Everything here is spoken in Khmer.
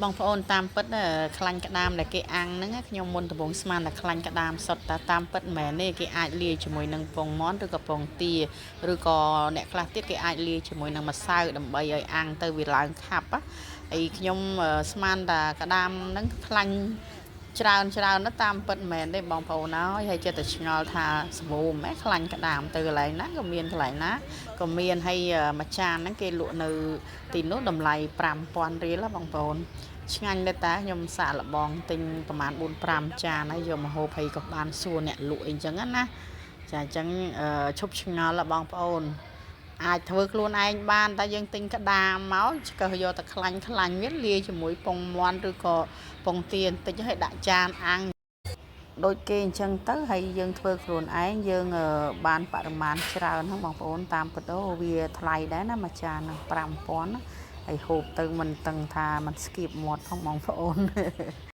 បងប្អូនតាមពិតខ្លាញ់ក្តាមដែលគេអាំងហ្នឹងខ្ញុំមុនដំបូងស្មានតែខ្លាញ់ក្តាមសុទ្ធតែតាមពិតមិនមែនទេគេអាចលាយជាមួយនឹងពងមាន់ឬក៏ពងទាឬក៏អ្នកខ្លះទៀតគេអាចលាយជាមួយនឹងម្សៅដើម្បីឲ្យអាំងទៅវាឡើងខាប់ហើយខ្ញុំស្មានតែក្តាមហ្នឹងខ្លាញ់ច្រើនច្រើនណាស់តាមពិតមិនមែនទេបងប្អូនអើយហើយចិត្តតែឆ្ងល់ថាសម្បូរម៉េះខ្លាញ់ក្តាមទៅកន្លែងណាក៏មានកន្លែងណាក៏មានហើយមួយចានហ្នឹងគេលក់នៅទីនោះតម្លៃ5000រៀលណាបងប្អូន ឆ្ងាញ់ដែរតាខ្ញុំសាកល្បងទិញប្រហែល4 5ចានហើយយកមកហូបហើយក៏បានសួរអ្នកលក់អីចឹងណាចាអញ្ចឹងឈប់ឆ្ងល់បងប្អូន អាចធ្វើខ្លួនឯងបានតែយើងទិញក្តាមមកឆ្កឹះយកតែខ្លាញ់ខ្លាញ់វាលាយជាមួយពងមាន់ឬក៏ពងទាបន្តិចហើយដាក់ចានអាំងដូចគេអញ្ចឹងទៅហើយយើងធ្វើខ្លួនឯងយើងបានបរិមាណច្រើនហ្នឹងបងប្អូនតាមពិតទៅវាថ្លៃដែរណាមួយចានហ្នឹង5000ណាហើយហូបទៅមិនដឹងថាมันស្គៀបមាត់ផងបងប្អូន។